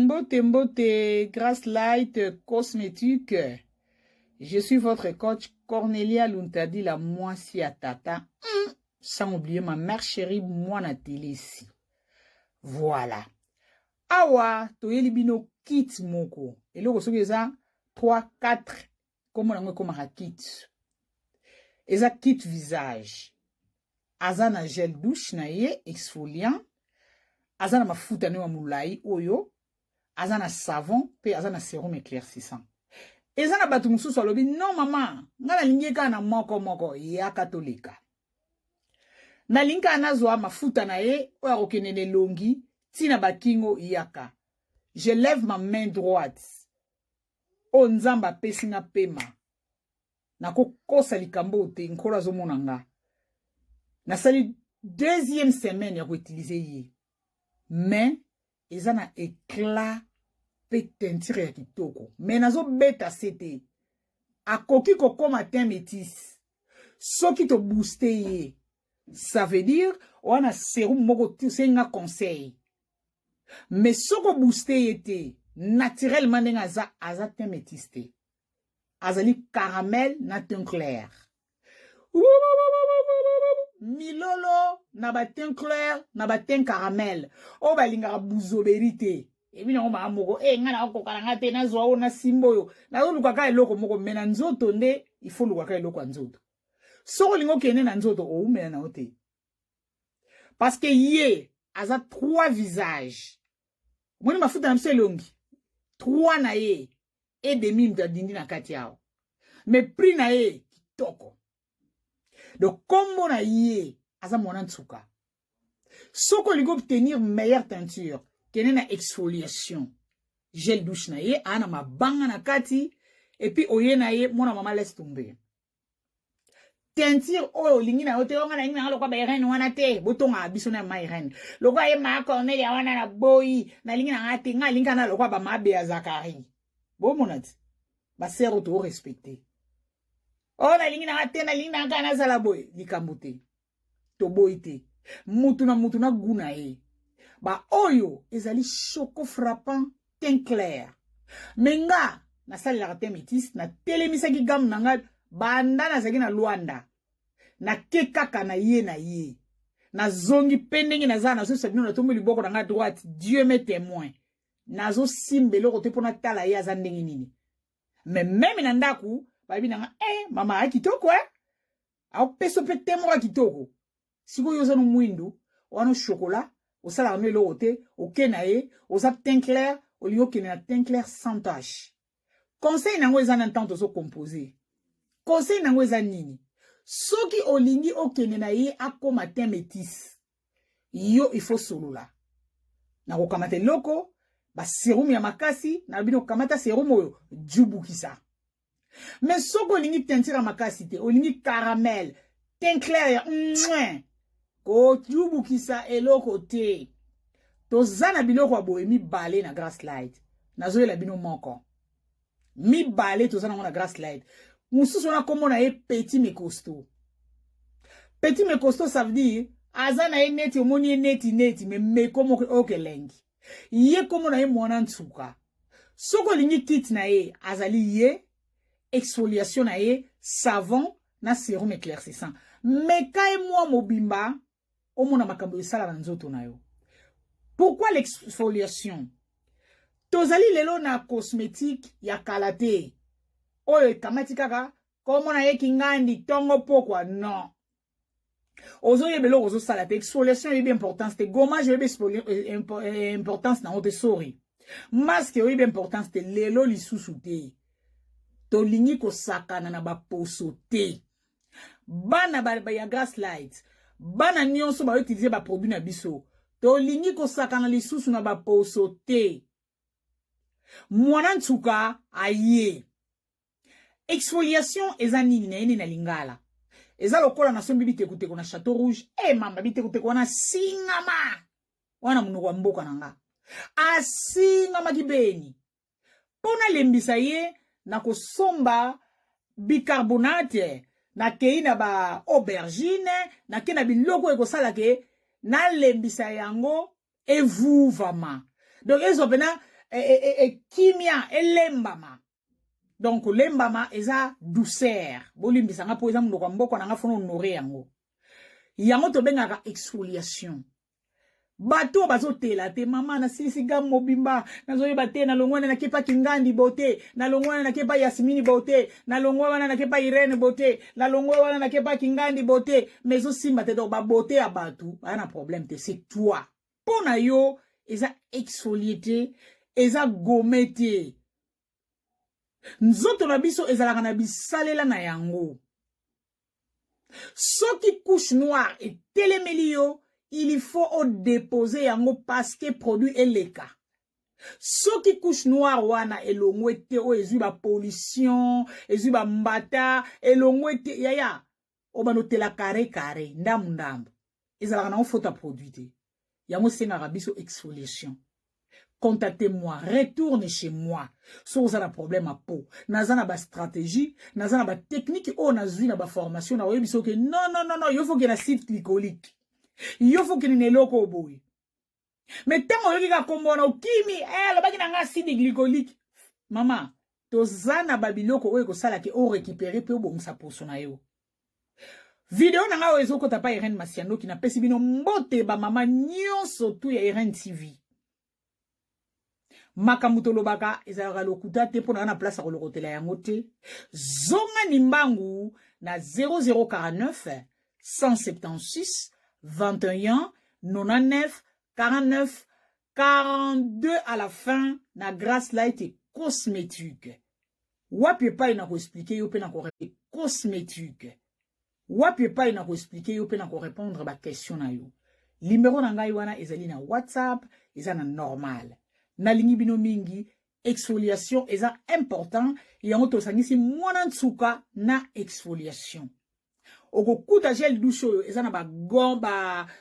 Mbote, mbote, Grace Light Cosmétique. Je suis votre coach Cornelia Luntadi, la mwasi ya tata. Sans oublier ma mère chérie, mwana Telesi. Voilà. Awa, toyeli bino kit moko. Eloko soki eza 3, 4, kombo nango ekomaka kit. Eza kit visage. Aza na gel douche na ye exfoliant, aza na mafuta ne ya molai oyo, aza na savon pe aza na sérum éclaircissant. Eza na bato mosusu alobi non mama, nga nalingi kaka na moko moko, yaka toleka. Nalingi kaka nazwa mafuta na ye oyo akokende na elongi tina bakingo, yaka. Je lève ma main droite. Oyo Nzambe apesi nga pema. Nakokosa likambo te, Nkolo azomona nga. Nasali deuxième semaine ya koutiliser ye. Mais eza na éclat pe teinture ya kitoko. Mais nazobeta se te. Akoki kokoma teint métis. Soki to booster ye, ça veut dire wana sérum moko tosenga conseil. Mais soko booster ye te, naturellement ndenge aza, aza teint métis te. Azali caramel na teint clair. Milolo na ba teint clair na ba teint caramel. Oyo balingaka buzoberi te. Ebi nango maa moko, nga nakokoka na nga te, nazwa oyo na simba oyo. Nazoluka kaka eloko moko, mais na nzoto nde, il faut luka kaka eloko ya nzoto. Soko olingi okende na nzoto, oumela na yo te. Parce que ye aza 3 visages. Omoni mafuta na biso elongi. 3 na ye et demi moto adindi na kati awa. Mais prix na ye kitoko. Donc kombo na ye aza mwana nsuka. Soko olingi obtenir meilleure teinture, kende na exfoliation. Gel douche na ye ana mabanga na kati et puis oye na ye mwana mama laisse tomber. Teinture oyo olingi na yo te, onga na lingi na lokwa ba Irène wana te, botonga biso na ma Irène. Lokwa ye ma Cornelia wana na boyi, na lingi na nga te, nga lingi na lokwa ba mabe ya Zakari. Bomona ti. Ba sœur to respecter. Oh na lingi na nga te, na lingi na nga na zala boye, likambo te. Toboyi te. Mutu na mutu na goût na ye. Ba oyo ezali choco frappant teint clair. Mais nga nasalelaka teint métis, natelemisaki gamme na nga banda nazalaki na Luanda. Nake kaka na ye na ye. Nazongi pe ndenge naza, nazoyebisa bino natombi liboko na nga droite, Dieu m'est témoin. Nazosimba eloko te mpo natala ye aza ndenge nini. Mais même na ndaku bayebi na nga, mama a kitoko Aopeso pe te moko ya kitoko. Sikoyo oza no mwindu, wana chocolat, osalaka no eloko te, oke na ye, oza teint clair, olingi okende na teint clair sans tache. Conseil nango eza na temps tozo composer. Conseil nango eza nini? Soki olingi okende na ye akoma teint métis, yo il faut solola. Na kokamata eloko, ba sérum ya makasi, na bino kamata sérum oyo, djubukisa. Mais soki olingi teinture ya makasi te, olingi caramel, teint clair ya mouin, kojubukisa eloko te. Toza na biloko ya boye mibale na Grace Light. Nazoyela bino moko. Mibale toza nango na Grace Light. Mosusu wana kombo na ye petit mais costaud. Petit mais costaud ça veut dire aza na ye neti omoni ye neti neti mais meko moko okelengi. Ye kombo na ye mwana nsuka. Soko olingi kit na ye azali ye exfoliation na ye savon na sérum éclaircissant. Meka ye mwa mobimba omona makambo esala na nzoto na yo. Pourquoi l'exfoliation? Tozali lelo na cosmétique ya kala te. Oyo ekamati kaka komona ye kingandi tongo pokwa non. Ozoyeba eloko ozosala te. Exfoliation oyebi importance te. Gommage oyebi importance na yo te, sorry. Masque oyebi importance te. Lelo lisusu te. Tolingi kosakana na baposo te. Bana ba ya Grace Light, bana nyonso ba utiliser ba produit na biso. Tolingi kosakana lisusu na baposo te. Mwana nsuka aye. Exfoliation eza nini na yene na lingala? Eza lokola nasombi bitekuteko na Château Rouge. Mamba bitekuteko wana singama. Wana munoko ya mboka na nga. Asingamaki beni. Pona lembisa ye na kosomba bicarbonate, na kei na ba aubergine, na ke na biloko ekosala ke na lembisa yango evuvama. Donc ezo pena Kimia elembama. Donc lembama eza douceur. Bolimbisa nga mpo eza monoko ya mboka na nga, fona honore yango. Yango tobengaka exfoliation. Bato oyo bazotela te, mama, nasilisi gamme mobimba, nazoyeba te. Nalongwa wana, nakepa Kingandi Beauté. Nalongwa wana, nakepa Yasmini Beauté. Nalongwa wana, nakepa Irene Beauté. Nalongwa wana, nakepa Kingandi Beauté, mais ezosimba te. Donc babeauté ya bato baya na problème te, c'est toi. Mpo na yo eza exfolié te, eza gommé te. Nzoto na biso ezalaka na bisalela na yango. Soki couche noire etelemeli yo, il faut odépose yango parce que produit eleka. Soki couche noire wana elongwe te, oyo ezwi bapollution, ezwi bambata, elongwe te, yaya, obanda otela carré carré, ndambu ndambu. Ezalaka nango faute ya produit te. Yango esengaka biso exfoliation. Contactez-moi, retourne chez moi soki oza na problème ya peau. Naza na bastratégie, naza na batechnique oyo nazwi na baformation. Na oyebi soki non, non, non, non, yo faut okende na acide glycolique, yo faut okende na eloko oyo boye. Mais ntango oyoki kaka kombo wana, okimi. Alobaki na nga acide glycolique. Mama, toza na babiloko oyo ekosalaka orécupérer mpe obongisa poso na yo. Video na ngai oyo ezokota pa Irene Masiandoki. Napesi bino mbote, bamama nyonso tu ya Irene TV. Makambo tolobaka ezalaka lokuta te, mpo na na place ya kolokotela yango te. Zonga ni mbangu na 0049 176 21 99 49 42 à la fin, na Grace Light Cosmétique. Wapi epai na koexpliquer yo mpe na cosmétique, wapi epai na koexpliquer yo mpe na korépondre baquestion na yo. Limero na ngai wana ezali na WhatsApp, eza na normal. Nalingi bino mingi. Exfoliation eza important. Yango tosangisi mwana nsuka na exfoliation. Okokuta gel douche oyo eza na bagon,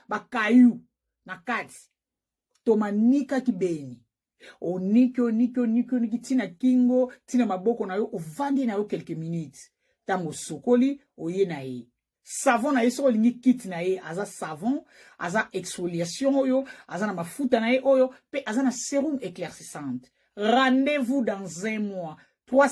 bakayu ba na kati. Tomanikaki beni, oniki, oniki, oniki, oniki ntina kingo, ntina maboko na yo, ovandi na yo quelques minutes. Ntango osokoli, oye na ye savon na ye. Soki olingi kit na ye, aza savon, aza exfoliation oyo, aza na mafuta na ye oyo, mpe aza na sérum éclaircissante. Rendez-vous dans un mois, 3.